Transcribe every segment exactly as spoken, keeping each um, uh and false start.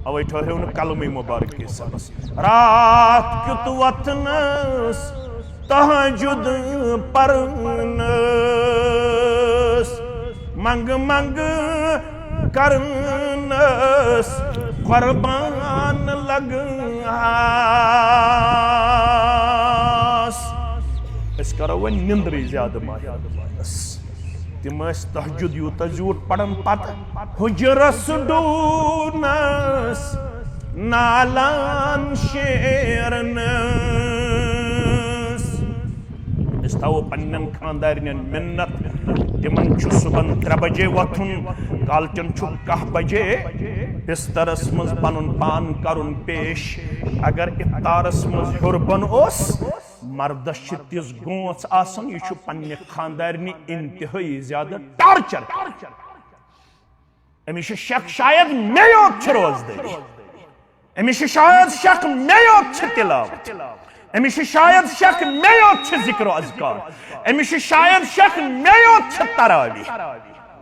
اوے ٹھہریو نہٕ قلمٕے مبارک کِس سبس۔ راتھ کیُت وۄتھنس، تہجد پرنس، منگ منگ کرنس، قربان لگہاس۔ أسۍ کرو وۄنۍ نِندرٕے زیادٕ ماہِ رمضانس۔ تِم ٲسۍ تہجد یوٗتاہ زیوٗٹھ پران، پتہٕ حجرس ڈوٗنس، نالان شیرنس۔ أسۍ تھاوو پننٮ۪ن خاندارنٮ۪ن منت، تِمن چھُ صُبحن ترٛےٚ بجے وۄتھُن، کالچن چھُ کاہ بجے بسترس منٛز پنُن پان کرُن پیش۔ اگر افطارس منٛز ہیوٚر بۄن اوس، مردس چھِ تِژھ گونٛژ آسان، یہِ چھُ پننہِ خاندارنہِ انتہٲیی زیادٕ ٹارچر کران۔ أمِس چھُ شک شاید مےٚ یوت چھِ روزدٲری، أمِس چھُ شاید شک مےٚ یوت چھِ تلاوت، أمِس چھُ شاید شک مےٚ یوت چھِ ذکر و اذکار، أمِس چھُ شاید شک مےٚ یوت چھِ تراویح۔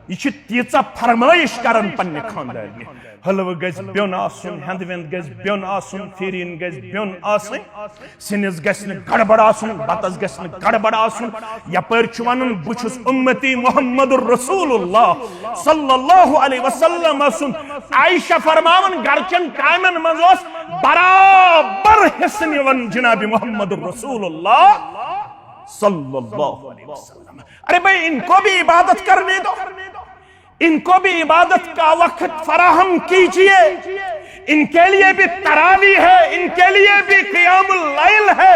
یہِ چھِ تیٖژاہ فرمٲیش کران پننہِ خاندارنہِ، حلوٕ گژھِ بیوٚن آسُن، ہٮ۪نٛد وٮ۪نٛد گژھِ بیوٚن آسُن، فِرِنۍ گژھِ بیوٚن آسٕنۍ، سِنِس گژھِ نہٕ گڑبڑ آسُن، بتس گژھِ نہٕ گڑبڑ آسُن۔ یپٲرۍ چھُ ونان، بہٕ چھُس اُمتی محمد رسول اللہ صلی اللہ علیہ وسلم سُنٛد۔ عائشہ فرماوان، گرچن کامٮ۪ن منٛز اوس برابر حصہٕ نِوان جناب محمد رسول اللہ صلی اللہ علیہ وسلم۔ ارے بھائی، ان کو بھی عبادت کرنے دو، ان کو بھی عبادت کا وقت فراہم کیجیے۔ ان کے لیے بھی تراویح ہے، ان کے لیے بھی قیام اللیل ہے،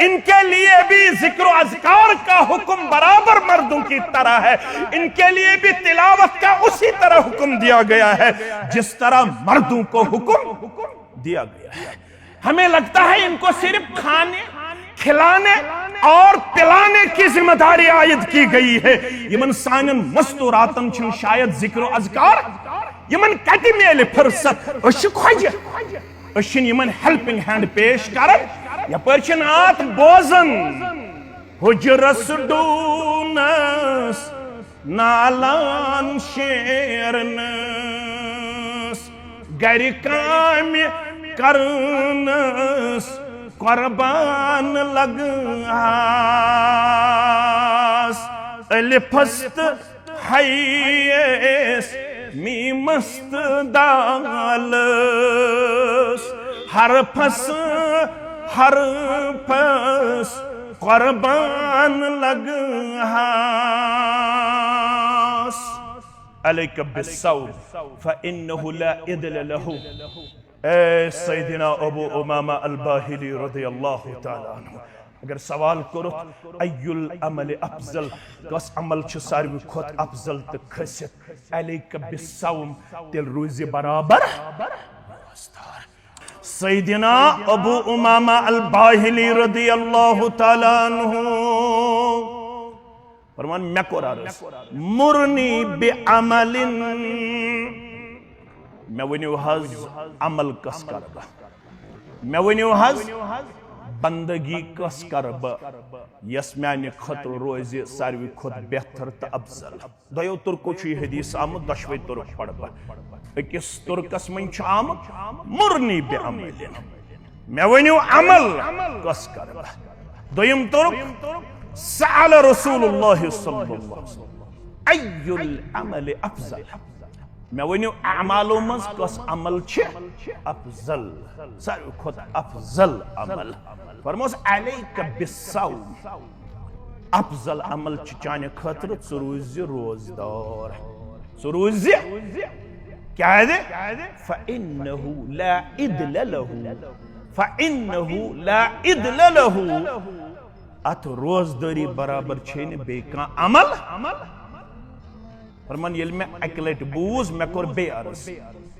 ان کے لیے بھی ذکر و اذکار کا حکم برابر مردوں کی طرح ہے، ان کے لیے بھی تلاوت کا اسی طرح حکم دیا گیا ہے جس طرح مردوں کو حکم دیا گیا ہے۔ ہمیں لگتا ہے ان کو صرف کھانے، کھلانے اور پلانے کی ذمہ داری عائد کی گئی ہے۔ یمن سانن مستوراتن چھن شاید ذکر و اذکار، یمن کتہِ میلہِ فرصت؟ أسۍ چھِ کھۄجہِ، أسۍ چھِنہٕ یمن ہیلپنگ ہینڈ پیش کران۔ یپٲرۍ چھِ نعت بوزان، حجرس ڈوٗنس، نالان شیرنس، گرِ کامہِ کرنس، قربان لگہاس۔ الفس تہٕ ہیس، میمس تہٕ دالس، حرفس حرفس قربان لگہاس۔ علیک بالصوم فإنه لا عدل له۔ اے سیدنا ابو امامہ الباہلی رضی اللہ تعالیٰ عنہ، اگر سوال کوٚرُتھ، ای العمل افضل، کس عمل چھُ ساروی کھۄتہٕ افضل تہٕ کھٔسِتھ؟ علیک بالصوم، تیٚلہِ روٗزِ برابر روزدار۔ سیدنا ابو امامہ الباہلی رضی اللہ تعالیٰ عنہ فرمان، مےٚ کوٚر عرض، مرنی بعمل، مےٚ ؤنِو حظ، عمل کس کرٕ بہٕ؟ مےٚ ؤنِو حظ، بندگی کس کرٕ بہٕ، یۄس میانہِ خٲطرٕ روزِ ساروی کھۄتہٕ بہتر تہٕ افضل؟ دۄیو ترکو چھُ یہِ حدیث آمُت، دۄشوے ترک پرٕ بہٕ۔ أکِس ترکس منٛز چھُ آمُت، مرنی بعمل، مےٚ ؤنِو عمل کس کرٕ بہٕ؟ دوٚیِم ترک، سأل رسول اللہ صلی اللہ علیہ وسلم، ای العمل افضل؟ مےٚ ؤنِو، اعمالو منٛز کۄس عمل چھِ افضل، ساروی کھۄتہٕ افضل عمل؟ فرموس، علیک بالصوم، افضل عمل چھُ چانہِ خٲطرٕ، ژٕ روٗزِ روزدار، ژٕ روٗزِ، کیازِ؟ فإنه لا عدل له، فإنه لا عدل له، اتھ روزدٲری برابر چھے نہٕ بیٚیہِ کانٛہہ عمل۔ فرمان، ییٚلہِ مےٚ اَکہِ لَٹہِ بوٗز، مےٚ کوٚر بیٚیہِ عرض،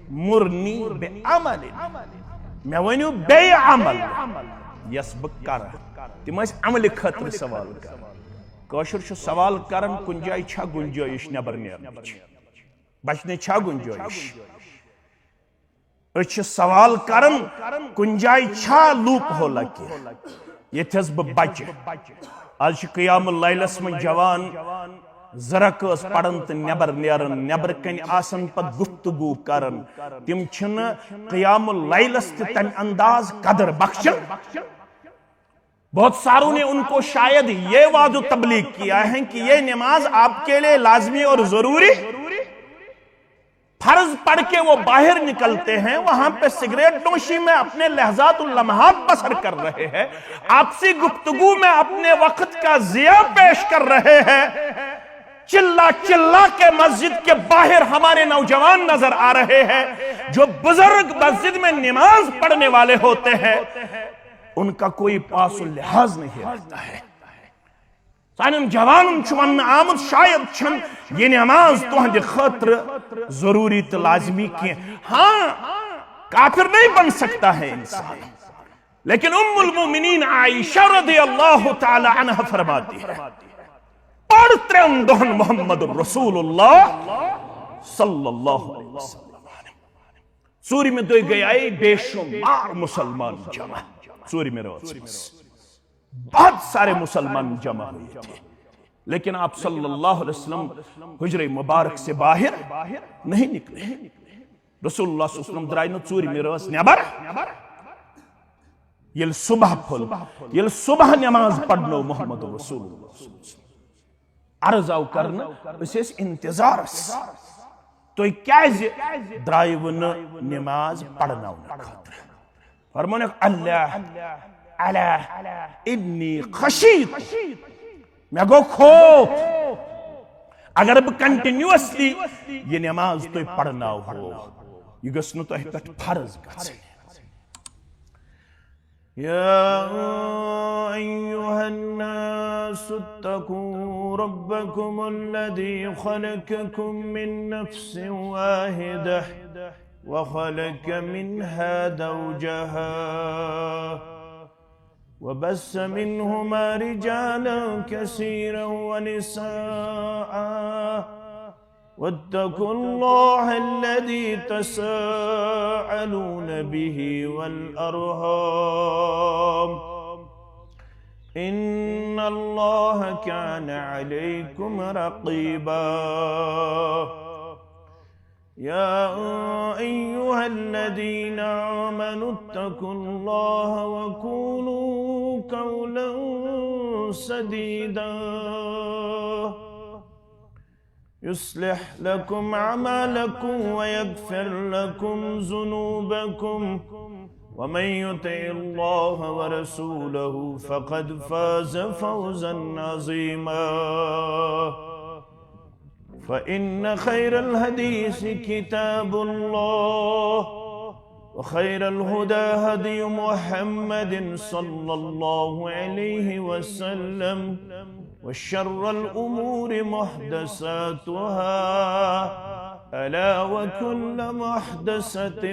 مرنی بعمل، مےٚ ؤنِو بیٚیہِ عمل یۄس بہٕ کرٕ۔ تِم ٲسۍ عملہِ خٲطرٕ سوال کران۔ کٲشُر چھُ سوال کران، کُنہِ جایہِ چھا گُنجٲیِش نٮ۪بر نیرنٕچ، بچنٕچ چھا گُنجٲیِش؟ أسۍ چھِ سوال کران، کُنہِ جایہِ چھا لوپ ہولا کینٛہہ ییٚتھس بہٕ بچہِ؟ از چھِ قیام اللیلس منٛز جوان، زٕ رکٲژ پرن تہٕ نٮ۪بر نیرن، نٮ۪برٕ کنہِ آسن پتہٕ گفتگو کرن۔ تِم چھِنہٕ قیام اللیلس تہِ تمہِ انداز قدر بخشان۔ بہت ساروں نے ان کو شاید یہ وعظ و تبلیغ کیا ہے کہ یہ نماز آپ کے لیے لازمی اور ضروری، فرض پڑھ کے وہ باہر نکلتے ہیں، وہاں پہ سگریٹ نوشی میں اپنے لحظات و لمحات بسر کر رہے ہیں، آپسی گفتگو میں اپنے وقت کا ضیاع پیش کر رہے ہیں، چلا چلا کے مسجد کے باہر ہمارے نوجوان نظر آ رہے ہیں، جو بزرگ مسجد میں نماز پڑھنے والے ہوتے ہیں، ان کا کوئی پاس و لحاظ نہیں رہتا ہے۔ سانٮ۪ن جوانن چھُ وننہٕ آمُت، شاید چھَنہٕ یہِ نماز تُہنٛدِ خٲطرٕ ضروٗری تہٕ لازمی کینٛہہ۔ ہاں، کافر نہیں بن سکتا ہے انسان، لیکن ام المومنین عائشہ رضی اللہ تعالی عنہا فرماتی ہے، پڑھ ترٛٮ۪ن دۄہن محمد رسول اللہ صلی اللہ علیہ وسلم۔ ژوٗرمہِ دۄہہِ گٔیے بے شمار مسلمان جمع۔ ژوٗرمہِ رٲژ منٛز بہت سارے مسلمان جمع ہوئے تھے، لیکن آپ صلی اللہ علیہ وسلم حجرہ مبارک سے باہر نہیں نکلے۔ رسول اللہ صلی اللہ علیہ وسلم درٛاے نہٕ ژوٗرمہِ رٲژ نٮ۪بر۔ ییٚلہِ صبح پھوٚل، ییٚلہِ صبح نماز پرنٲو محمد رسول اللہ، عرض آو کرنہٕ، أسۍ ٲسۍ انتظارس، تُہۍ کیازِ درٛایوٕ نہٕ نماز پرناونہٕ خٲطرٕ؟ فرمونکھ، اللہ، اللہ، انی خشیت، مےٚ گوٚو خوف، اگر بہٕ کنٹینیوسلی یہِ نماز تُہۍ پرناوہو، یہِ گٔژھ نہٕ تۄہہِ پٮ۪ٹھ فرض گژھٕنۍ۔ يا أيها الناس اتقوا ربكم الذي خلقكم من نفس واحدة وخلق منها زوجها وبث منهما رجالا كثيرا ونساء واتقوا الله الذي تساءلون به والأرحام إن الله كان عليكم رقيبا. يا أيها الذين آمنوا اتقوا الله وقولوا قولا سديدا يصلح لكم أعمالكم ويغفر لكم ذنوبكم ومن يطع الله ورسوله فقد فاز فوزا عظيما. فإن خير الحديث كتاب الله وخير الهدى هدي محمد صلى الله عليه وسلم وشر الأمور محدثاتها ألا وكل محدثة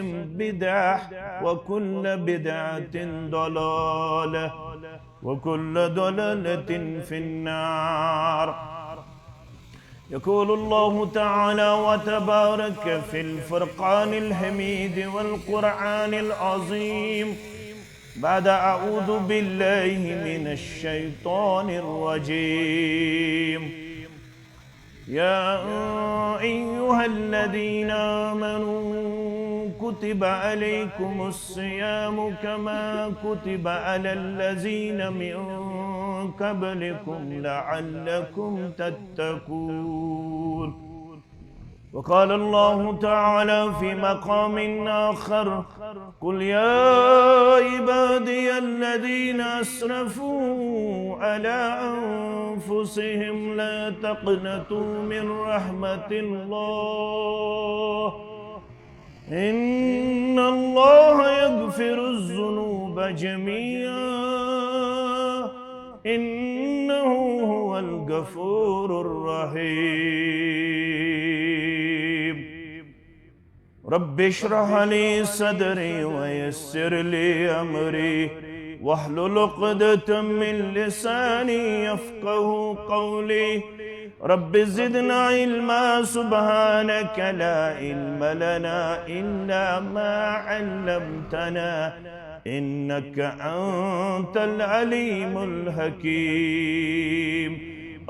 بدعة وكل بدعة ضلالة وكل ضلالة في النار. يقول الله تعالى وتبارك في الفرقان الحميد والقرآن العظيم بعد أعوذ بالله من الشيطان الرجيم. يا أيها الذين آمنوا كتب عليكم الصيام كما كتب على الذين من قبلكم لعلكم تتقون. وقال الله تعالى في مقام آخر: قل يا عبادي الذين أسرفوا على أنفسهم لا تقنطوا من رحمة الله إن الله يغفر الذنوب جميعا إنه هو الغفور الرحيم. رب اشرح لي صدري ويسر لي أمري واحلل عقدة من لساني يفقه قولي. رب زدنا علما سبحانك لا علم لنا إلا ما علمتنا إنك أنت العليم الحكيم.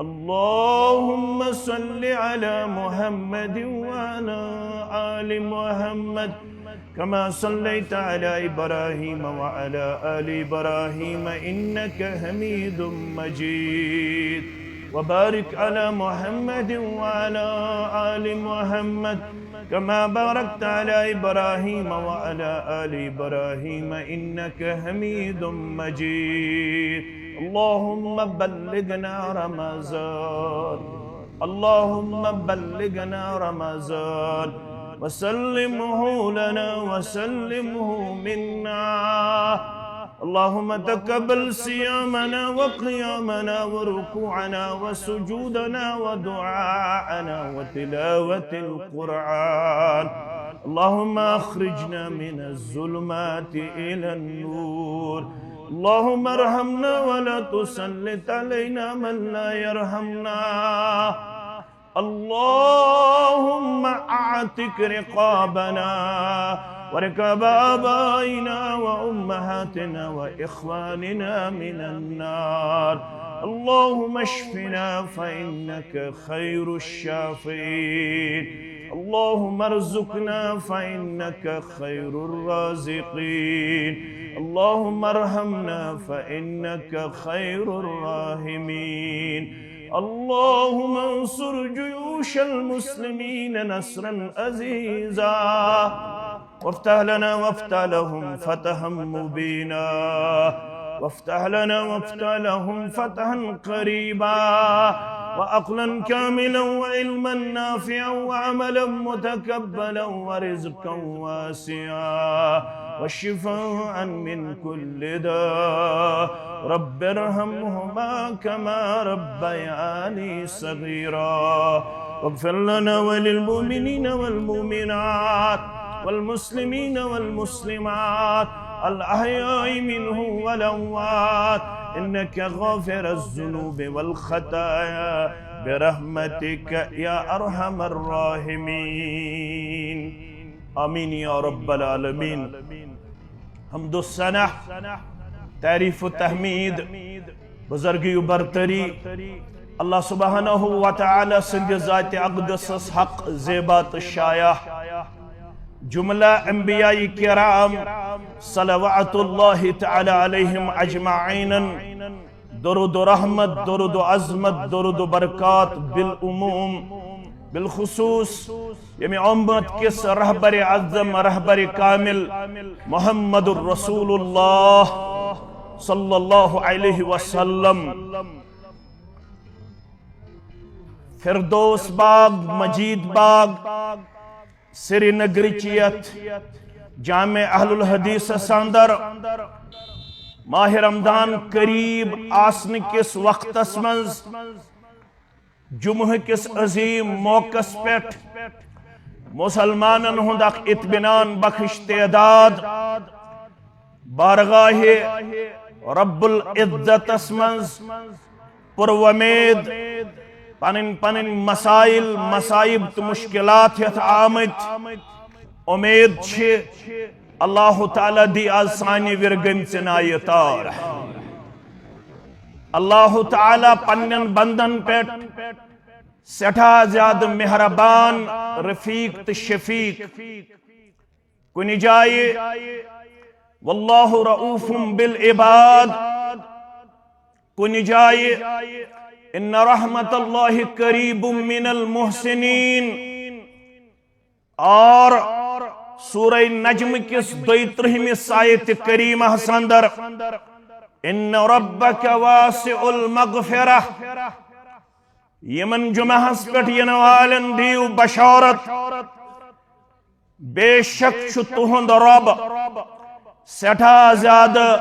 اللهم صل على محمد وعلى آل محمد كما صليت على إبراهيم وعلى آل إبراهيم إنك حميد مجيد. وبارك على محمد وعلى آل محمد كما باركت على إبراهيم وعلى آل إبراهيم إنك حميد مجيد. اللهم بلغنا رمضان. اللهم بلغنا رمضان وسلمه لنا وسلمه منا. اللهم تقبل صيامنا وقيامنا وركوعنا وسجودنا ودعاءنا وتلاوة القرآن. اللهم أخرجنا من الظلمات إلى النور. اللهم ارحمنا ولا تسلط علينا من لا يرحمنا. اللهم أعتق رقابنا ورقاب آبائنا وأمهاتنا وإخواننا من النار. اللهم اشفنا فإنك خير الشافين. اللهم ارزقنا فإنك خير الرازقين. اللهم ارحمنا فإنك خير الراحمين. اللهم انصر جيوش المسلمين نصرا عزيزا. وافتح لنا وافتح لهم فتحا مبينا. وافتح لنا وافتح لهم فتحا قريبا. وعقلا كاملا وعلما نافعا وعملا متقبلا ورزقا واسعا وشفاء من كل داء. رب ارحمهما كما ربياني صغيرا. واغفر لنا وللمؤمنين والمؤمنات والمسلمين والمسلمات الأحياء منهم والأموات إنك غافر الذنوب والخطايا برحمتك يا أرحم الراحمين. آمين يا رب العالمين. حمد و ثنا، تعریف و تحمید، بزرگی و برتری، اللہ سبحانہ و تعالی سٕنٛدِ ذاتِ اقدسس حق، زیبا تہٕ شایع۔ جملہ انبیاء کرام صلوات اللہ تعالی علیہم اجمعین درود و رحمت، درود و عظمت، درود و برکات بالعموم، بالخصوص ییٚمہِ امت کِس رہبر اعظم، رہبر کامل محمد رسول اللہ صلی اللہ علیہ وسلم۔ فردوس باغ، مجید باغ، سرینگرٕچ یتھ جامع اہل الحدیثس اندر ماہ رمضان قریب آسنہٕ کِس وقتس منٛز جمعہ کِس عظیم موقعس پٮ۪ٹھ مسلمانن ہُنٛد اکھ اطمینان بخش تعداد بارگاہ رب العزتس منٛز پر وۄمید پنٕنۍ پنٕنۍ مسائل، مصائب تہٕ مشکلات ہٮ۪تھ آمٕتۍ۔ امید چھِ اللہ تعالیٰ دی از سانہِ وِرگٔمۍ ژِنایہِ تار۔ اللہ تعالیٰ پننٮ۪ن بندن پٮ۪ٹھ سٮ۪ٹھاہ زیادٕ مہربان، رفیق تہٕ شفیق۔ کُنہِ جایہِ واللہ رؤوف بالعباد، کُنہِ جایہِ ان رحمت اللہ قریب من المحسنین۔ اور سورہ نجم کِس دۄیہِ ترٕٛہمِس آیتِ کریمہس اندر، ان ربک واسع المغفرہ، یِمن جمعہس پٮ۪ٹھ یِنہٕ والٮ۪ن دِیِو بشارت، بے شک چھُ تُہُنٛد رب سٮ۪ٹھاہ زیادٕ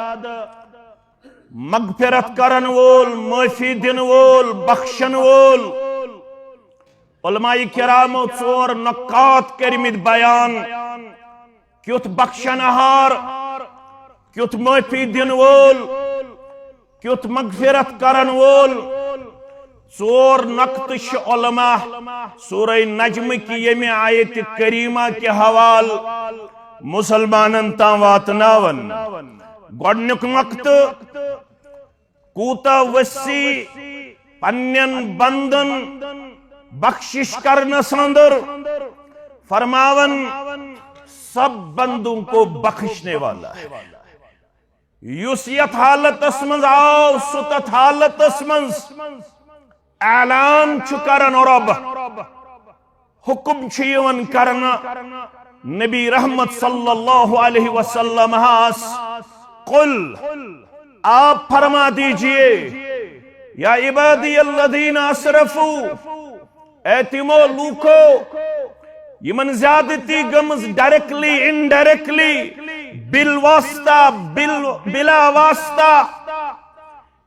مغفرت کرن وول، معٲفی دِنہٕ وول، بخشن وول۔ علماء کرامو ژور نکات کٔرمٕتۍ بیان، کیُتھ بخشن ہار، کیُتھ معٲفی دِنہٕ وول، کیُتھ مغفرت کرن وول۔ ژور نکتہٕ چھِ علماء سورہ نجم کہِ ییٚمہِ آیتِ کریمہ کہِ حوالہٕ مسلمانن تام واتناوان۔ گۄڈنیُک نکتہٕ، کوٗتاہ وسیع پننٮ۪ن بندن بخشش کرنس اندر فرماون، سب بندوں کو بخشنے والا ہے۔ یُس یتھ حالتس منٛز آو، سُہ تتھ حالتس منٛز اعلان چھُ کران رب، حکم چھُ یِوان کرنہٕ نبی رحمت صلی اللہ علیہ وسلم ہس، قل، آپ فرما دیجئے، یا عبادی الذین اسرفوا، اے تِمو لوٗکو یِمن زیادتی گٔمٕژ ڈائریکٹلی، انڈائریکٹلی، بالواسطہ، بال-، بلا واسطہ،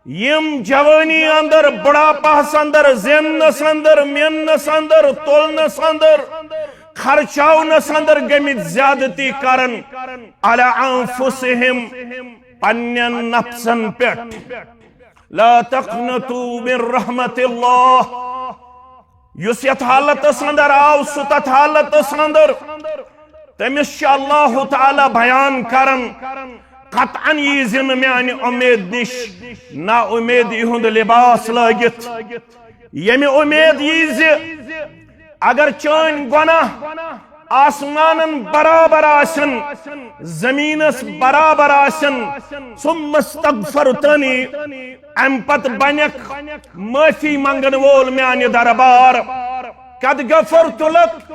یم جوانی اندر، بڑھاپہس اندر، زینس اندر، مینس اندر، تولنس اندر، خرچاونس اندر گٔمٕتۍ زیادتی کرن، علی انفسہم، پننٮ۪ن نفسن پٮ۪ٹھ۔ لا تقنطوا من رحمت اللہ۔ یُس یتھ حالتس اندر آو، سُہ تتھ حالتس اندر۔ تٔمِس چھُ اللہ تعالیٰ بیان کران، قطعاً یی زِ نہٕ میانہِ اُمید نِش نا اُمیدی ہُنٛد لباس لٲگِتھ۔ ییٚمہِ اُمید یی زِ اگر چٲنۍ گۄناہ آسمانن برابر آسن، زمینس برابر آسن، ثم استغفرتنی، امہِ پتہٕ بنکھ معافی منگن وول میانہِ دربار، قد غفرت لک،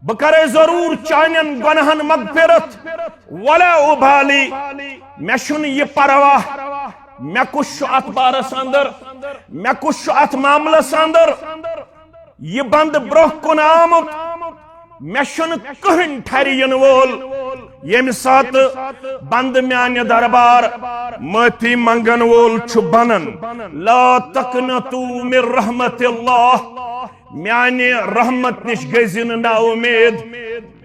بہٕ کرے ضرور چانٮ۪ن گۄناہن مغفرت، ولا ابالی، مےٚ چھُنہٕ یہِ پرواہ، مےٚ کُس چھُ اتھ بارس اندر، مےٚ کُس چھُ اتھ معاملس اندر۔ یہِ بندٕ برونٛہہ کُن آمُت، مےٚ چھُنہٕ کٕہٕنۍ ٹھرِ یِنہٕ وول۔ ییٚمہِ ساتہٕ بندٕ میانہِ دربار معٲفی منگن وول چھُ بنان، لا تقنطوا من رحمت اللہ، میانہِ رحمت نِش گٔژھۍ نہٕ نا اُمید۔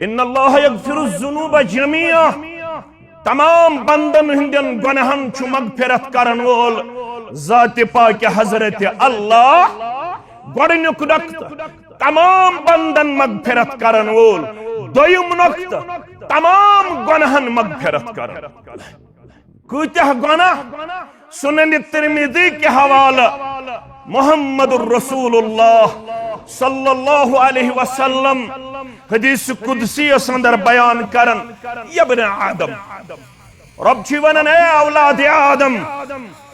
ان اللہ یغفر الذنوب جمیعا، تمام بندن ہٕنٛدٮ۪ن گۄناہن چھُ مغفرت کرن وول ذات پاک حضرت اللہ۔ گۄڈٕنیُک نۄقطہٕ، تمام بندن مغفرت کرن وول۔ دوٚیِم نۄقطہٕ، تمام گۄناہن مغفرت کرن۔ کۭتیاہ گۄناہ؟ سنن ترمذی کہِ حوالہٕ محمد رسول اللہ صلی اللہ علیہ وسلم حدیث قدسی یس اندر بیان کران، یا ابن آدم، رب چھُ ونان، اے اولاد آدم،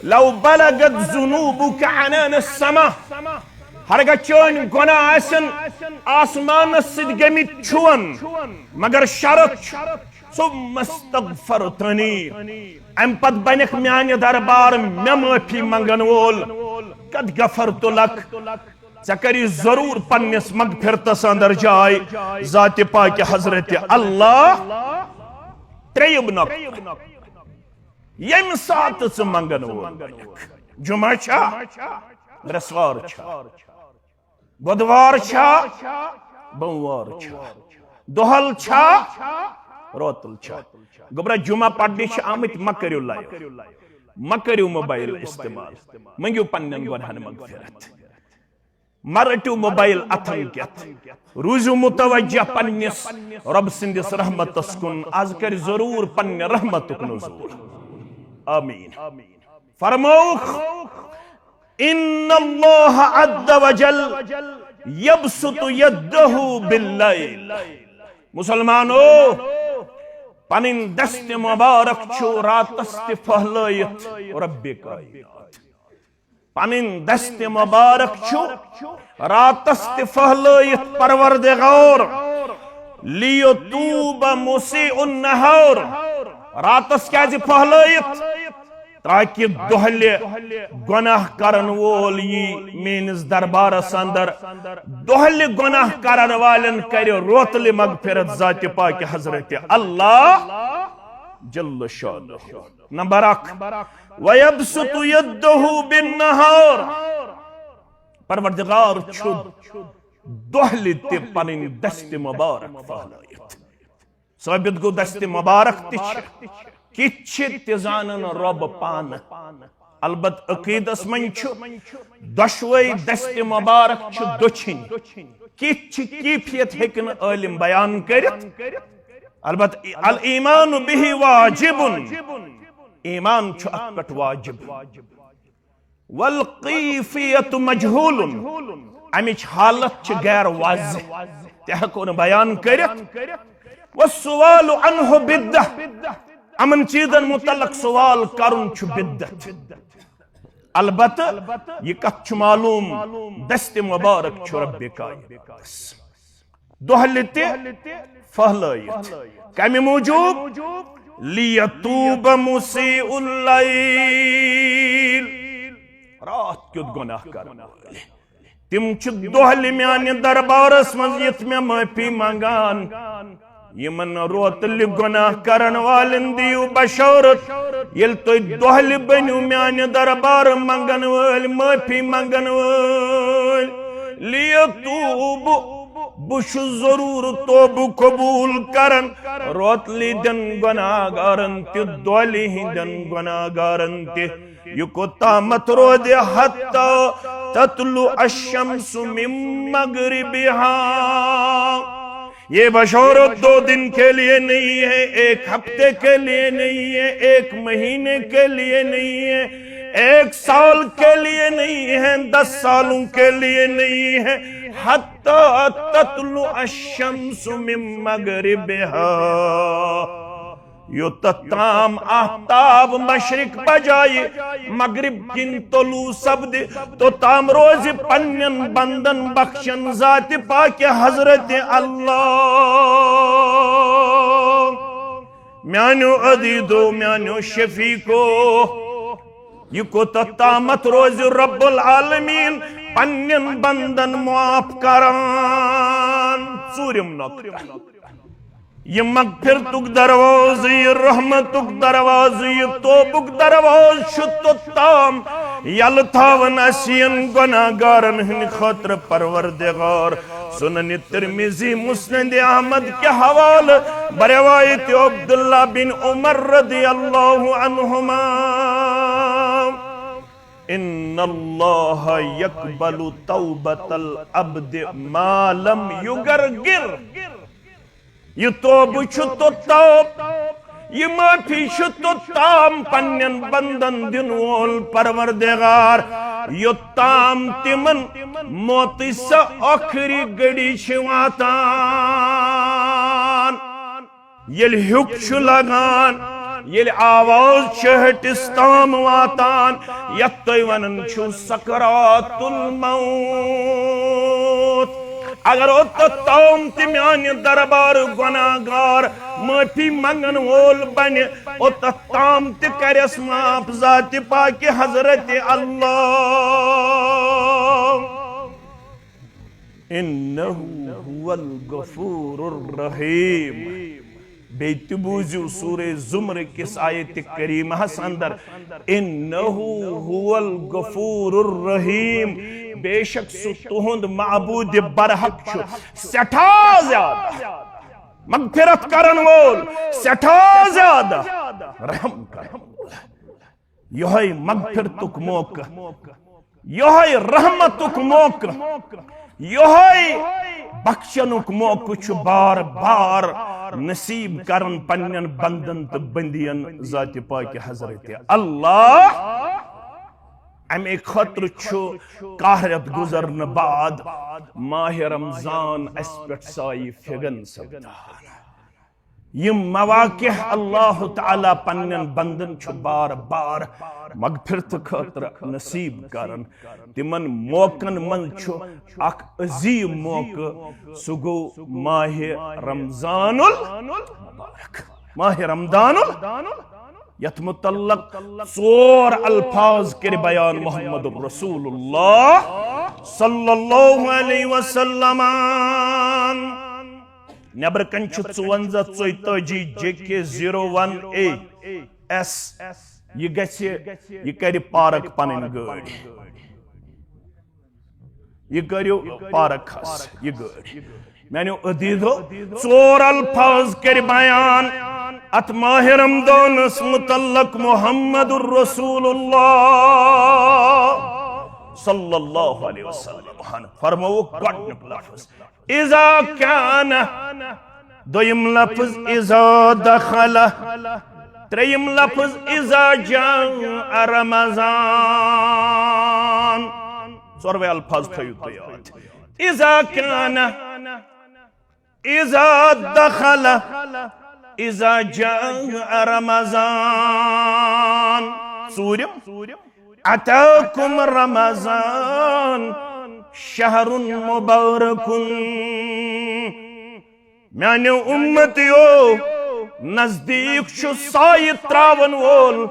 لو بلغت ذنوبک عنان السماء، ہرگاہ چٲنۍ گۄناہ آسن آسمانس سۭتۍ گٔمٕتۍ چھُون، مگر شرط چھُ، ثم استغفرتنی، امہِ پتہٕ بنکھ میانہِ دربار مےٚ معٲفی منگن وول، قد غفرت لک، ژےٚ کری ضرور پننِس مغفرتس اندر جاے ذات پاک حضرت اللہ۔ ترٛیٚیِم نۄقطہٕ، ییٚمہِ ساتہٕ ژٕ منگن وول بنکھ، جمعہ چھا، برٛٮ۪سوار چھا، بۄدوار چھا، بوموار چھا، دۄہل چھا، روتل چھا؟ گوٚبرا، جمعہ پرنہِ چھِ آمٕتۍ، مہ کٔرِو لایو، مہ کٔرِو موبایل استعمال، مٔنگِو پننٮ۪ن گۄناہن مغفرت۔ مہ رٔٹِو موبایل اتھن کٮ۪تھ، روٗزِو متوجہ پننِس رۄب سٕنٛدِس رحمتس کُن۔ از کرِ ضروٗر پننہِ رحمتُک نزول۔ آمین۔ فرمووُکھ، ان اللہ عز وجل یبسط یدہ باللیل۔ مسلمانو، پنٕنۍ دست مبارک چھُ راتس تہِ پھہلٲیِتھ رب کائنات۔ پنٕنۍ دست مبارک چھُ راتس تہِ پھہلٲیِتھ پروردگار۔ لیتوب مسیء النہار۔ راتس کیازِ پھہلٲیِتھ؟ تاکہ دۄہلہِ گۄناہ کرن وول یی میٲنِس دربارس اندر، دۄہلہِ گۄناہ کرن والٮ۪ن کرِ روتلہِ مغفرت ذات پاک حضرت اللہ جل شانہ۔ نمبر اکھ، وَيَبْسُطُ يَدَّهُ بِالنَّهَارِ۔ پروردگار چھُ دۄہلہِ تہِ پنٕنۍ دست مبارک پھہلٲیِتھ۔ ثٲبت گوٚو، دست مبارک تہِ چھِ۔ کِتھ چھِ تہِ زانن رۄب پانہٕ۔ البتہٕ عقیدس منٛز چھُ دۄشوے دست مبارک چھِ دٔچھِنۍ۔ کِتھ چھِ کیفیت ہیٚکہِ نہٕ عٲلم بیان کٔرِتھ۔ البتہٕ الایمان بہ واجب، ایمان چھُ اتھ پٮ۪ٹھ واجب۔ والکیفیت مجہول، امچ حالت چھِ غیر واضح، تہِ ہیٚکو نہٕ بیان کٔرِتھ۔ والسؤال عنہ بدعہ، یِمن چیزن متعلق سوال کرُن چھُ بدعت۔ البتہ یہِ کتھ چھُ معلوم، دست مبارک چھُ رب کائناتس۔ دۄہلہِ تہِ پھٔہلٲیِتھ۔ کمہِ موٗجوٗب؟ لیتوب مسیء اللیل، راتھ کیُتھ گۄناہ کرن وٲلۍ۔ تِم چھِ دۄہلہِ میانہِ دربارس منٛز یِتھ مےٚ معٲفی منگان۔ یِمن روتلہِ گۄناہ کرن والٮ۪ن دِیِو بشارت، ییٚلہِ تُہۍ دۄہلہِ بٔنِو میانہِ دربارٕ منگن وٲلۍ، معٲفی منگن وٲلۍ۔ لیتوب، بہٕ چھُس ضروٗر توبہٕ قبوٗل کران، روتلہِ ہٕنٛدٮ۪ن گۄناہگارن تہِ، دۄہلہِ ہٕنٛدٮ۪ن گۄناہگارن تہِ۔ یہِ کوتامتھ روزِ؟ حتی تطلع الشمس من مغربها۔ یہ بشارت دو دن کے لیے نہیں ہے، ایک ہفتے کے لیے نہیں ہے، ایک مہینے کے لیے نہیں ہے، ایک سال کے لیے نہیں ہے، دس سالوں کے لیے نہیں ہے۔ حتی تطلع الشمس من مغربها، یوٚتتھ تام آفتاب مشرق بجایہِ مغرب کِنۍ طلوع سپدِ، توٚتام روزِ پننٮ۪ن بندن بخشن ذاتِ پاکِ حضرت اللہ۔ میانیو عزیزو، میانیو شفیقو، یہِ کوٚتتھ تامتھ روزِ رب العالمین پننٮ۪ن بندن معاف کران؟ ژوٗرِم نقطہٕ۔ یہِ مغفرتُک دروازٕ، یہِ رحمتُک دروازٕ، یہِ توبُک دروازٕ چھُ توٚتام یلہٕ تھاوان اسہِ ین گۄناہگارن ہٕنٛدِ خٲطرٕ پروردگار۔ سنن ترمذی، مسند احمد کہِ حوالہٕ بروایت عبداللہ بن عمر رضی اللہ عنہما، ان اللہ یقبل توبۃ العبد ما لم یغرغر۔ یہِ توبہٕ چھُ توٚتام، یہِ معٲفی چھُ توٚتام پننٮ۪ن بندن دِنہٕ وول پروردگار، یوٚتام تِمن موتٕچ سۄ ٲخری گھڑی چھِ واتان۔ ییٚلہِ ہیوٚک چھُ لگان، ییٚلہِ آواز چھِ ہٹِس تام واتان، یتھ تُہۍ ونان چھِو سکرات الموت، اگر اوٚتتھ تام تہِ میانہِ دربارٕ گۄناہگار معٲفی منگن وول بنہِ، اوٚتتھ تام تہِ کرٮ۪س معاف ذاتِ پاکِ حضرت اللہ۔ انہ هو الغفور الرحیم۔ بیٚیہِ تہِ بوٗزِو سورہ زمر کِس آیتِ کریمہس اندر، انہ هو الغفور الرحیم، بے شک سُہ تُہُنٛد معبود برحق چھُ سٮ۪ٹھاہ زیادٕ مغفرت کرن وول، سٮ۪ٹھاہ زیادٕ رحم کرن وول۔ یہے مغفرتُک موقع، یہے رحمتُک موقع، یہے بخشنُک موقع چھُ بار بار نصیب کران پننٮ۪ن بندن تہٕ بندین ذاتِ پاکِ حضرت اللہ۔ امے خٲطرٕ چھُ کاہ رٮ۪تھ گُزرنہٕ بعد ماہ رمضان اسہِ پٮ۪ٹھ سایہِ فِغن سپدان۔ یِم مواقع اللہ تعالیٰ پننٮ۪ن بندن چھُ بار بار مغفرت خٲطرٕ نصیب کران، تِمن موقعن منٛز چھُ اکھ عظیم موقع، سُہ گوٚو ماہ رمضان المبارک، ماہ رمضان ال-، یتھ متعلق ژور الفاظ کٔرۍ بیان محمد رسول اللہ صلی اللہ علیہ وسلم۔ نیبرٕ کنہِ چھُ ژُوَنزاہ ژۄیتٲجی J K zero one A S. یہِ گژھِ، یہِ کرِ پارک پنٕنۍ گٲڑۍ۔ یہِ کٔرِو پارک حظ، یہِ گٲڑۍ۔ میانیو عزیزو، ژور الفاظ کٔرۍ بیان اتھ ماہ رمضانس متعلق محمد رسول اللہ صلی اللہ علیہ وسلم فرمووُکھ گۄڈنیُک لفظ، اذا کان۔ دوٚیِم لفظ، اذا دخل۔ ترٛیٚیِم لفظ، اذا جاء رمضان۔ ژورے الفاظ تھٲیِو تُہۍ یاد۔ اذا کان، اذا دخل، اذا جاء رمضان۔ ژوٗرِم، اتاکم رمضان شہر مبارک۔ میانیو امتیو، نزدیک چھُ سایہِ تراون وول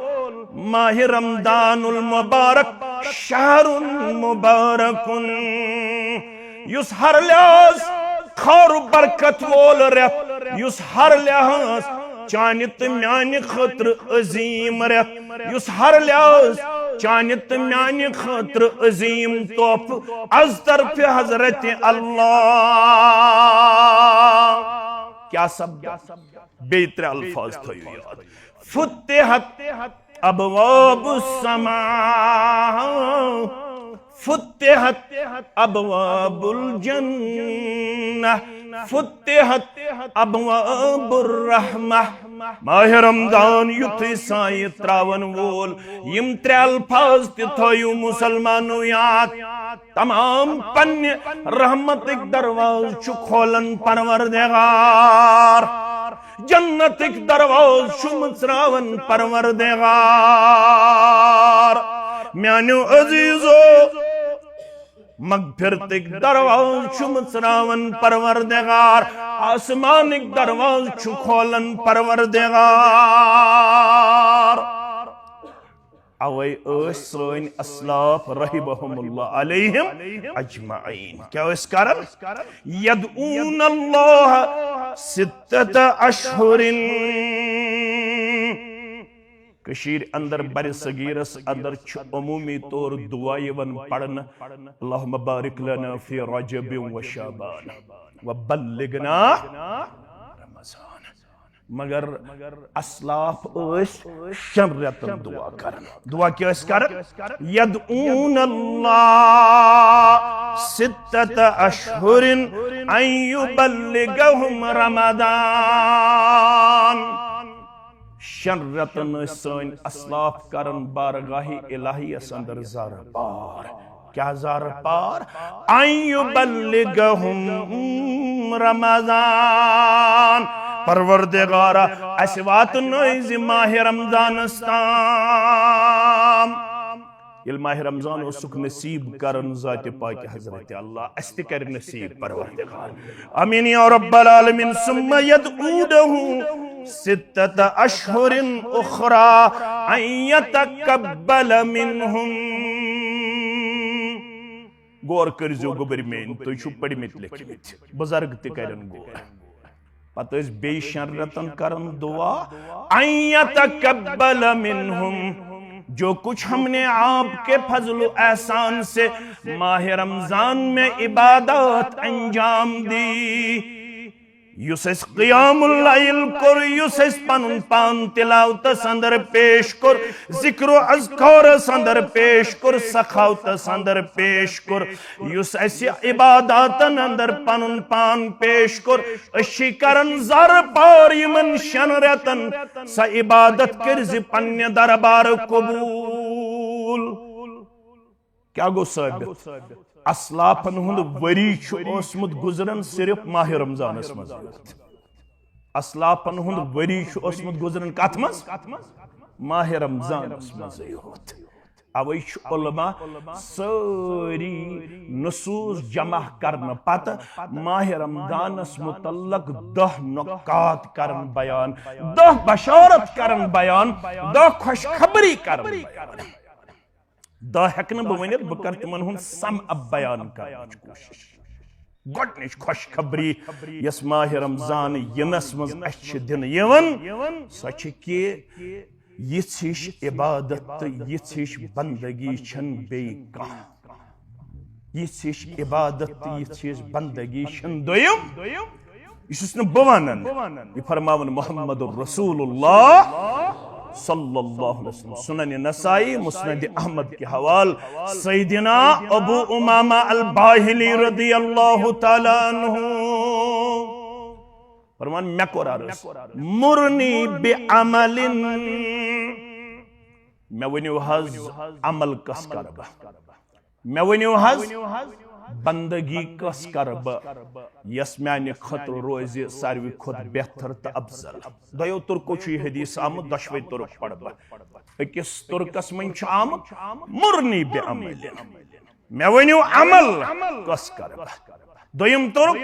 ماہ رمضان المبارک، شہر مبارک، یُس ہر لحاظ خیر و برکت وول رٮ۪تھ، یُس ہر لحاظ چانہِ تہٕ میانہِ خٲطرٕ عظیٖم رٮ۪تھ، یُس ہر لحاظ چانہِ تہٕ میانہِ خٲطرٕ عظیٖم تحفہٕ از طرفِ حضرت اللہ۔ کیٛاہ سپدان؟ بیٚیہِ ترٛےٚ الفاظ تھٲیِو یاد۔ فتحت ابواب السماء، فتحت ابواب الجنہ، فتحت ابواب الرحمہ۔ ماہ رمضان یُتھُے سایہِ تراون وول، یِم ترٛےٚ الفاظ تہِ تھٲیِو مسلمانو یاد۔ تمام پننہِ رحمتٕکۍ دروازٕ چھُ کھولان پروردگار۔ جنتٕکۍ دروازٕ چھُ مٕژراوان پروردگار۔ میانیو عزیزو، مغفرتٕکۍ دروازٕ چھُ مٕژراوان پروردگار۔ آسمانٕکۍ دروازٕ چھُ کھولان پروردگار۔ اوے ٲسۍ سٲنۍ اسلاف رحمہم اللہ علیہم اجمعین۔ کیٛاہ ٲسۍ کران؟ یدعون اللہ ستۃ اشہر۔ کٔشیٖرِ اندر، برِ صغیرس اندر چھُ عمومی طور دعا یِوان پرنہٕ، اللہم بارک لنا فی رجب و شعبان و بلغنا رمضان۔ مگر اسلاف ٲسۍ شٮ۪ن رٮ۪تن دعا کران۔ دعا کیٛاہ ٲسۍ کران؟ یدعون اللہ ستۃ اشہر ان یبلغہم رمضان۔ شٮ۪ن رٮ۪تن ٲسۍ سٲنۍ اسلاف کران بارگاہ الہیس اندر زارٕ پار۔ کیٛاہ زارٕ پار؟ ان یبلغہم رمضان۔ پروردگارا، اسہِ واتنٲوزِ ماہ رمضانس تام۔ ییٚلہِ ماہ رمضان اوسُکھ نصیب کران ذاتِ پاکِ حضرت اللہ، اسہِ تہِ کرِ نصیب پروردگار۔ آمین یا رب العالمین۔ ثم یدعونہ ستۃ اشہر اخری ان یتقبل منہم۔ غور کٔرزیو گوٚبرۍ میٲنۍ، تُہۍ چھِو پٔرمٕتۍ لیٚکھمٕتۍ، بُزرگ تہِ کرن غور۔ پتہٕ ٲسۍ بیٚیہِ شٮ۪ن رٮ۪تن کران دعا، ان یتقبل منہم۔ جو کچھ ہم نے آپ کے فضل و احسان سے ماہ رمضان میں عبادات انجام دی، یُس اَسہِ قیام اللیل کوٚر، یُس اَسہِ پنُن پان تلاوتس اندر پیش کوٚر، ذکر و اذکارس اندر پیش کوٚر، سخاوتس اندر پیش کوٚر، یُس اَسہِ عباداتن اندر پنُن پان پیش کوٚر، أسۍ چھِ کران زارٕ پار یِمن شٮ۪ن رٮ۪تن، سۄ عبادت کٔرزِ پننہِ دربارٕ قبول۔ کیٛاہ گوٚو ثٲبت؟ اسلافن ہُنٛد ؤری چھُ اوسمُت گُزران صرف ماہ رمضانس منٛز یوت۔ اسلافن ہُنٛد ؤری چھُ اوسمُت گُزران کتھ منٛز؟ ماہ رمضانس منٛز یوت۔ اوے چھُ علماء سٲری نصوص جمع کرنہٕ پتہٕ ماہ رمضانس متعلق دَہ نکات کران بیان، دَہ بشارت کران بیان، دَہ خوشخبری کران بیان۔ دَہ ہٮ۪کہٕ نہٕ بہٕ ؤنِتھ، بہٕ کرٕ تِمن ہُنٛد sum up بیان کرنٕچ کوٗشِش۔ گۄڈٕنِچ خوشخبری یۄس ماہ رمضان یِنس منٛز اَسہِ چھِ دِنہٕ یِوان، سۄ چھِ کہِ یِژھ ہِش عبادت تہٕ یِژھ ہِش بندگی چھَنہٕ بیٚیہِ کانٛہہ۔ یِژھ ہِش عبادت تہٕ یِژھ ہِش بندگی چھَنہٕ دوٚیِم۔ یہِ چھُس نہٕ بہٕ وَنان، یہِ فرماوان محمد رسول اللہ صلی اللہ علیہ وسلم۔ سنن نسائی، مسند احمد کے حوال، سیدنا ابو امامہ الباہلی رضی اللہ تعالیٰ عنہ۔ فرمان، مےٚ کوٚر عرض، مرنی بعمل، مےٚ ؤنِو حظ، عمل کس کرٕ بہٕ؟ مےٚ ؤنِو حظ، بندگی کس کرٕ بہٕ، یۄس میانہِ خٲطرٕ روزِ ساروی کھۄتہٕ بہتر تہٕ افضل؟ دۄیو طرقو چھُ یہِ حدیث آمُت، دۄشوے طرق پرٕ بہٕ۔ أکِس طرقس منٛز چھُ آمُت، مرنی بعمل، مےٚ ؤنِو عمل کس کرٕ بہٕ؟ دوٚیِم طرق،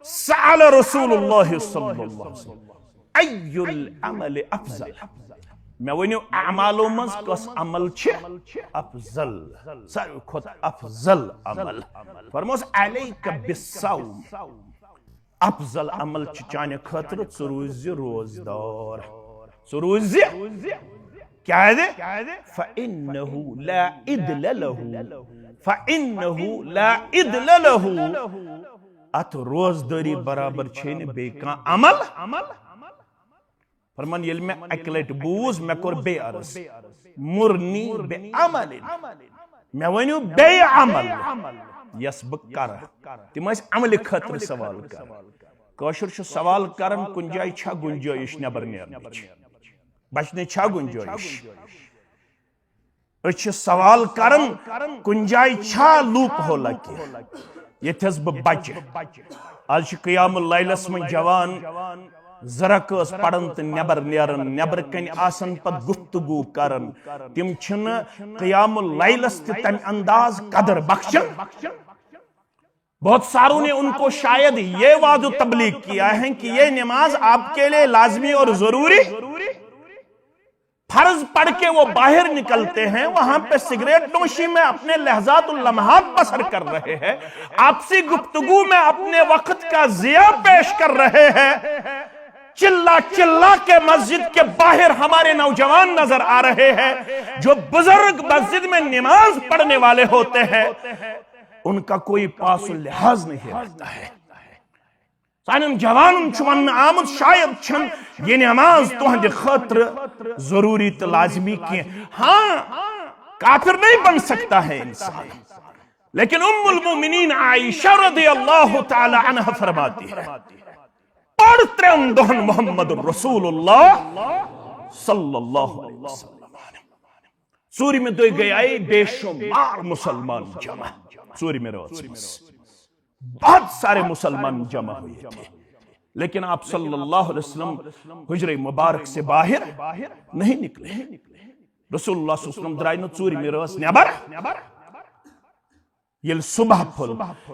سأل رسول اللہ صلی اللہ علیہ وسلم، ای العمل افضل؟ مےٚ ؤنِو، اعمالو منٛز کۄس عمل چھِ افضل، ساروی کھۄتہٕ افضل عمل؟ فرموس، علیک بالصوم، افضل عمل چھُ چانہِ خٲطرٕ، ژٕ روٗزِ روزدار، ژٕ روٗزِ۔ کیازِ؟ فإنه لا عدل له، فإنه لا عدل له، اتھ روزدٲری برابر چھے نہٕ بیٚیہِ کانٛہہ عمل۔ فرمان، ییٚلہِ مےٚ اکہِ لٹہِ بوٗز، مےٚ کوٚر بیٚیہِ عرض، مرنی بعمل، مےٚ ؤنِو بیٚیہِ عمل یۄس بہٕ کرٕ۔ تِم ٲسۍ عملہِ خٲطرٕ سوال کران۔ کٲشُر چھُ سوال کران، کُنہِ جایہِ چھا گُنجٲیِش نٮ۪بر نیرنٕچ، بچنٕچ چھا گُنجٲیِش؟ أسۍ چھِ سوال کران، کُنہِ جایہِ چھا لوپ ہولا کینٛہہ ییٚتھس بہٕ بچہِ؟ آز چھِ قیام اللیلس منٛز جوان زٕ رکٲژ پران تہٕ نٮ۪بر نیران، نٮ۪برٕ کنہِ آسان پتہٕ گفتگو کران۔ تِم چھِنہٕ قیام اللیلس تہِ تمہِ انداز قدر بخشان۔ بہت ساروں نے ان کو شاید یہ وعظ و تبلیغ کیا ہے کہ یہ نماز آپ کے لیے لازمی اور ضروری، فرض پڑھ کے وہ باہر نکلتے ہیں، وہاں پہ سگریٹ نوشی میں اپنے لحظات و لمحات بسر کر رہے ہیں، آپسی گفتگو میں اپنے وقت کا ضیاع پیش کر رہے ہیں۔ چلا چلا کے مسجد کے باہر ہمارے نوجوان نظر آ رہے ہیں، جو بزرگ مسجد میں نماز پڑھنے والے ہوتے ہیں، ان کا کوئی پاس و لحاظ نہیں رہتا ہے۔ سانٮ۪ن جوانن چھُ وننہٕ آمُت، شاید چھَنہٕ یہِ نماز تُہنٛدِ خٲطرٕ ضروٗری تہٕ لازمی کینٛہہ۔ ہاں، کافر نہیں بن سکتا ہے انسان، لیکن ام المؤمنین عائشہ رضی اللہ تعالی عنہا فرماتی ہے، پڑھ ترٛٮ۪ن دۄہن محمد رسول اللہ صلی اللہ علیہ وسلم۔ ژوٗرِمہِ دۄہہِ گٔیے بے شمار مسلمان جمع۔ ژوٗرِمہِ رٲژ منٛز بہت سارے مسلمان جمع ہوئے تھے، لیکن آپ صلی اللہ علیہ وسلم حجرے مبارک سے باہر نہیں نکلے۔ رسول اللہ صلی اللہ علیہ وسلم درٛاے نہٕ ژوٗرِمہِ رٲژ نٮ۪بر۔ ییٚلہِ صبح پھوٚل،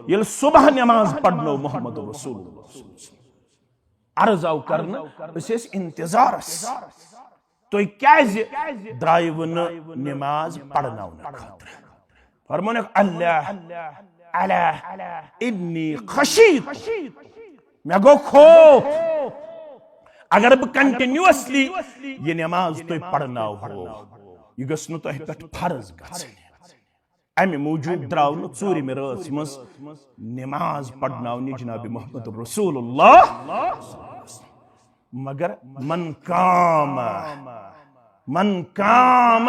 ییٚلہِ صبح نماز پرنو محمد رسول اللہ صلی اللہ علیہ وسلم، عرض آو کرنہٕ، أسۍ ٲسۍ انتظارس، تُہۍ کیازِ درٛایوٕ نہٕ نماز پرناونہٕ خٲطرٕ؟ فرمونکھ، اللہ، اللہ، انی خشیت، مےٚ گوٚو خوف، اگر بہٕ کنٹینیوسلی یہِ نماز تُہۍ پرناوہو، یہِ گٔژھ نہٕ تۄہہِ پٮ۪ٹھ فرض گژھٕنۍ۔ امہِ موٗجوٗب درٛاو نہٕ ژوٗرِمہِ رٲژ منٛز نماز پرناونہِ جناب محمد رسول اللہ۔ مگر من قام، من قام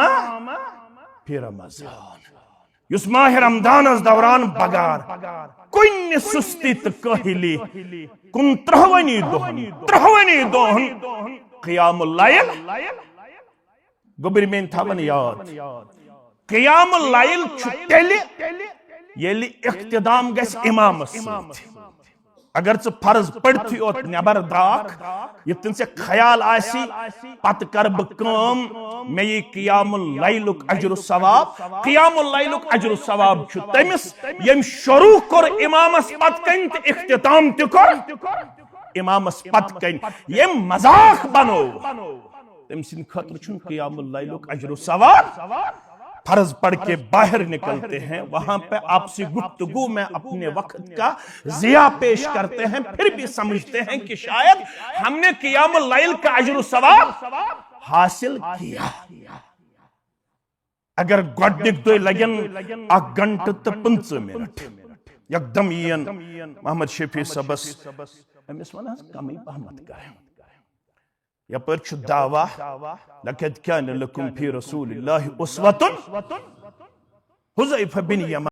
فی رمضان، یُس ماہ رمضانس دوران بغار کُنہِ سستی تہٕ کٲہلی کُن ترٛہوٕنی دۄہن، ترٛہوٕنی دۄہن قیام اللیل، گوٚبرۍ میٲنۍ تھاوان یاد، قیام اللیل چھُ تیٚلہِ ییٚلہِ اقتدام گژھِ امامس سۭتۍ۔ اگر ژٕ فرض پٔرتھٕے یوت نٮ۪بر درٛاکھ، یِتھ کٔنۍ ژےٚ خیال آسی، پتہٕ کرٕ بہٕ کٲم، مےٚ یی قیام اللیلُک اجر و ثواب۔ قیام اللیلُک اجر و ثواب چھُ تٔمِس، ییٚمۍ شروع کوٚر امامس پتہٕ کنۍ تہٕ اختتام تہِ کوٚر امامس پتہٕ کنۍ، ییٚمۍ مذاق بنوو، تٔمۍ سٕنٛدِ خٲطرٕ چھُنہٕ قیام اللیلُک اجر و ثواب۔ فرض پڑھ کے باہر نکلتے ہیں، وہاں پہ آپسی گفتگو میں اپنے وقت کا ضیاع پیش کرتے ہیں، پھر بھی سمجھتے ہیں کہ شاید ہم نے قیام اللیل کا اجر و ثواب حاصل کیا۔ اگر گۄڈنِکۍ دۄہۍ لگن اکھ گھنٹہٕ تہٕ پٕنٛژٕہ منٹ، یکدم یِین محمد شفیع صٲبس، أمِس ون حظ کمٕے پہمتھ کر۔ یپٲرۍ چھُ دعویٰ، لقد کان لکم فی رسول اللہ اسوۃ، حذیفہ بن یمان۔